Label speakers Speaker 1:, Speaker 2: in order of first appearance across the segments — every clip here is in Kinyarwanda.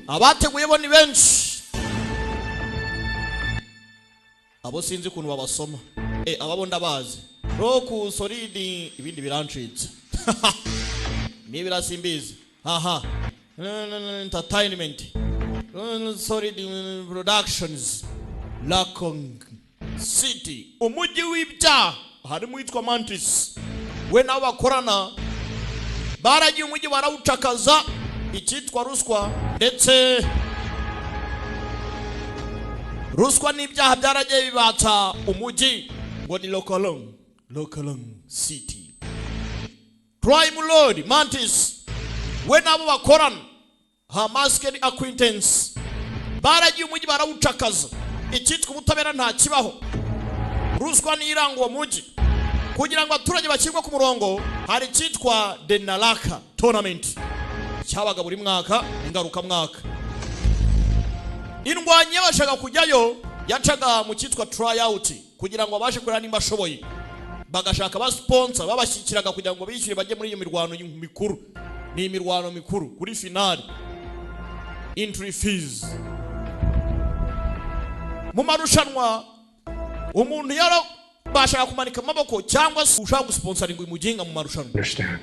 Speaker 1: Abateguye bo ni benshi, abo sinzi ukuntu babasoma. Ababo ndabazi, Rock Solid, ibindi birancitse nibira simbizi. Haha, Entertainment, Solid Productions, Lakong City, umujyi w'ibyaha. Harimo uwitwa Mantis, we nabo bakorana baragiye umujyi barawucakaza, icyitwa ruswa, ndetse ruswa n'ibyaha byaragiye bibata umujyi ngo ni Lokolong City. Crime Lord Mantis we nabo bakorana, ha masked acquaintance, baragiye umujyi barawucakaza, icyitwa ubutabera nta kibaho, ruswa niranga uwo mujyi. Kugira ngo abaturage bashyirwe ku murongo, hari icyitwa The Naraka Tournament cyabaga buri mwaka, ingarukamwaka. Indwanyi yabashaga kujyayo yacaga mu cyitwa tryout kugira ngo babashe kureba nimba ashoboye, bagashaka aba sponsor babashyikiraga kugira ngo bishyure bajye muri iyo mirwano mikuru. Ni imirwano mikuru kuri finale, entry fees mu marushanwa, umuntu yarabashaga kumanika amaboko cyangwa se ushaka gusponsoringa uyu muginga mu marushanwa.
Speaker 2: Understand.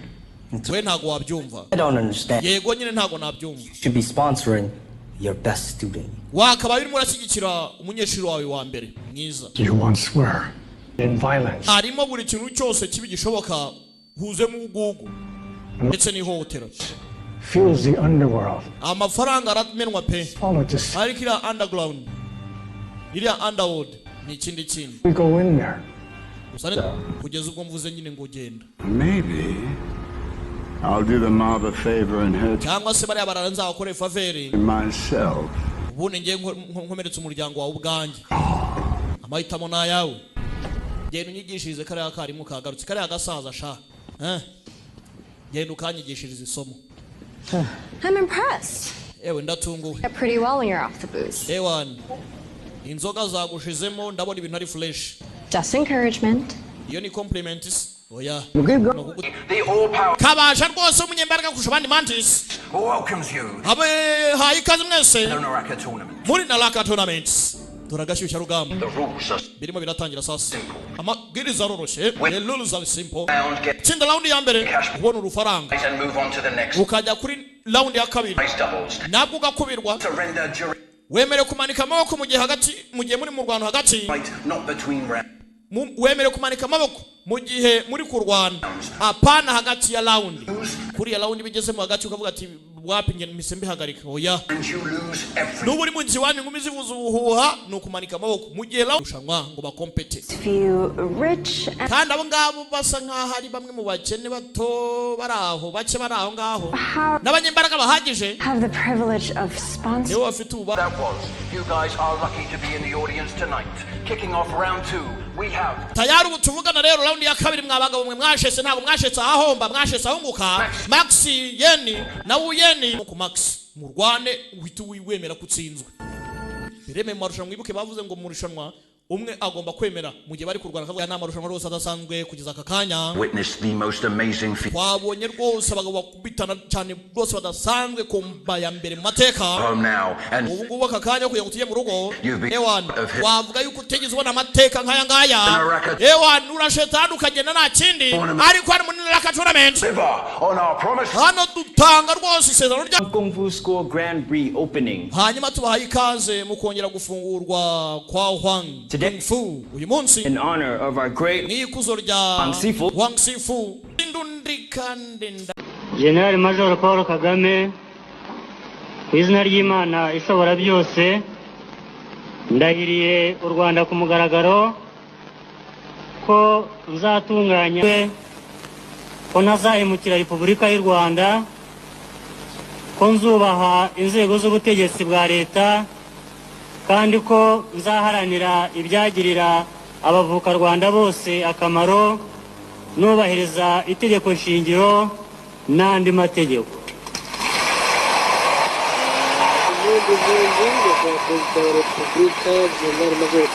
Speaker 1: We ntabwo wabyumva.
Speaker 3: I don't understand.
Speaker 1: Yego nyine, ntabwo nabyumva.
Speaker 3: You should be sponsoring your best student.
Speaker 1: Wakabaye urimo urashyigikira umunyeshuri wawe wa mbere mwiza.
Speaker 2: You once were. In violence.
Speaker 1: Harimo buri kintu cyose kibi gishoboka, huzemo ubugugu ndetse n'ihohotera.
Speaker 2: Fuels the underworld.
Speaker 1: Amafaranga aramenwa pe.
Speaker 2: Follow to see.
Speaker 1: Ariko iriya underground, iriya underworld ni ikindi kintu.
Speaker 2: We go in there.
Speaker 1: Gusa kugeza ubwo mvuze nyine ngo genda.
Speaker 4: Maybe I'll do the mob a favor and hurt
Speaker 1: Cyangwa se bariya barara nzabakore favor
Speaker 4: myself.
Speaker 1: ubundi ngiye nkomeretse umuryango wawe ubwanjye. Amahitamo ni ayawe. Genda unyigishirize kariya karimu kagarutse, kariya gasaza sha, eh? Genda ukanyigishirize isomo.
Speaker 5: I'm impressed.
Speaker 1: Ewe, ndatunguwe.
Speaker 5: Get pretty well when you're off the booze.
Speaker 1: Ewan, inzoga zagushizemo, ndabona ibintu ari fresh.
Speaker 5: Just encouragement.
Speaker 1: Iyo ni compliment se? Oya.
Speaker 6: The all-power
Speaker 1: Kabasha rwose, umunyembaraga kurusha abandi, Mantis
Speaker 6: welcomes you
Speaker 1: abe haye ikaze mwese
Speaker 6: to the Naraka tournament.
Speaker 1: muri Naraka Tournament. Dore agashyushya rugamba.
Speaker 6: The rules are
Speaker 1: Birimo biratangira sasa. Amabwiriza aroroshye, the rules are simple.
Speaker 6: round, get
Speaker 1: Tsinda round ya mbere, ubona urufaranga,
Speaker 6: and move on to the next.
Speaker 1: ukajya kuri round ya kabiri,
Speaker 6: Race doubles.
Speaker 1: nabwo ugakubirwa.
Speaker 6: Surrender during
Speaker 1: Wemerewe kumanika amaboko mu gihe hagati, mu gihe muri mu rwano hagati.
Speaker 6: fight, not between rounds.
Speaker 1: Wemerewe kumanika amaboko mu gihe muri kurwana, apana hagati ya round. Kuriya round bigezemo hagati ukavuga ati wapi, nge mpise mbihagarika, oya.
Speaker 6: And you lose everything.
Speaker 1: N'ubu uri mu nzu iwanyu, inkumi zivuza ubuhuha, ni ukumanika amaboko mu gihe round rushanwa ngo bakompete.
Speaker 5: Few rich and
Speaker 1: Kandi abo ngabo basa nk'aho ari bamwe mu bakene bato bari aho, bake bari aho ngaho n'abanyembaraga bahagije
Speaker 5: have the privilege of sponsoring.
Speaker 1: nibo bafite ububa.
Speaker 6: That was. You guys are lucky to be in the audience tonight. Kicking off round two, we have
Speaker 1: Tayari ubu tuvugana rero, round ya kabiri, mwabagabo mwe mwashese, ntabwo mwashetse ahahomba, mwashetse ahunguka. Max Yeni na Wuyeni ku Max murwane, uhite wemera ko utsinzwe. Bireme mu marushanwa, mwibuke bavuze ngo mu rushanwa umwe agomba kwemera mu gihe bari kurwana, akavuga ni amarushanwa rwose adasanzwe kugeza aka kanya.
Speaker 6: Witnessed the most amazing feat.
Speaker 1: Twabonye rwose abagabo bakubitana cyane rwose badasanzwe, komba ya mbere mu mateka.
Speaker 6: Home now and
Speaker 1: Ubu ngubu aka kanya kugira ngo tujye mu rugo,
Speaker 6: You've been
Speaker 1: ewan,
Speaker 6: of his-
Speaker 1: wavuga yuko utigeze ubona amateka nk'aya ngaya. Ewan, urashetani ukagenda nta kindi, ariko hano muri Naraka Tournament
Speaker 6: deliver on our promise.
Speaker 1: hano dutanga rwose isezerano rya
Speaker 7: Kung Fu School Grand Reopening.
Speaker 1: Hanyuma tubahaye ikaze mu kongera gufungurwa kwa Hwang
Speaker 7: Today-
Speaker 1: Kung Fu uyu munsi
Speaker 7: In honor of our great
Speaker 1: n'ikuzo rya
Speaker 7: Hwang Sifu.
Speaker 1: Hwang Sifu Indundi kandi nda
Speaker 8: General Major Paul Kagame, ku izina ry'Imana ishobora byose, ndahiriye u Rwanda ku mugaragaro ko nzatunganya, ko ntazahemukira Repubulika y'u Rwanda, ko nzubaha inzego z'ubutegetsi bwa leta, kandi ko nzaharanira ibyagirira abavukarwanda bose akamaro, nubahiriza itegeko nshingiro n'andi mategeko.
Speaker 9: Impundu, impundu, nyakubahwa Perezida wa Repubulika, Jenerali Major.